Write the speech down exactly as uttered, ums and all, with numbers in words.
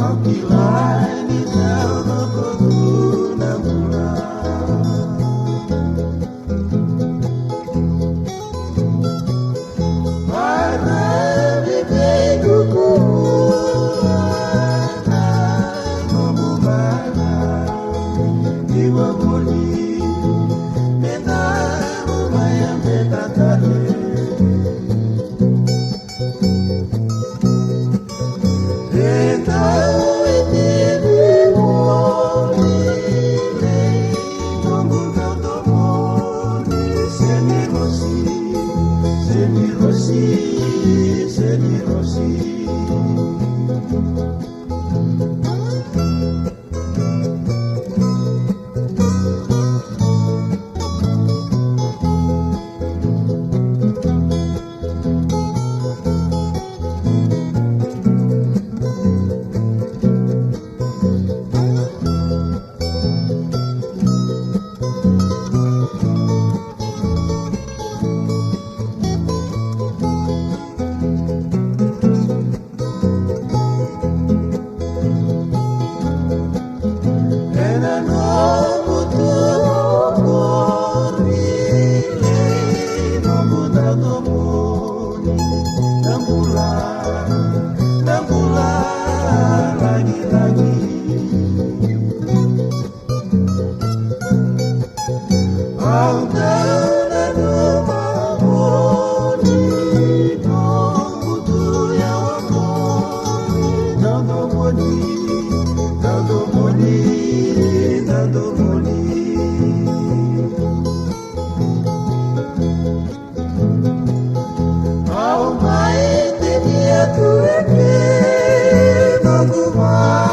Au kila ni dau lako tu na bula. Maravi vei kuku na nomu mana. Ni vavuni me daru mai a me tatale. Ena nomu tu qori, nomu na nomuni, na bula, na bula lagilagi. Au dau nanuma moni, nomu tu yawa moni, na nomuni, na nomuni, na nomuni. Au mai tini atu eke, nomu mai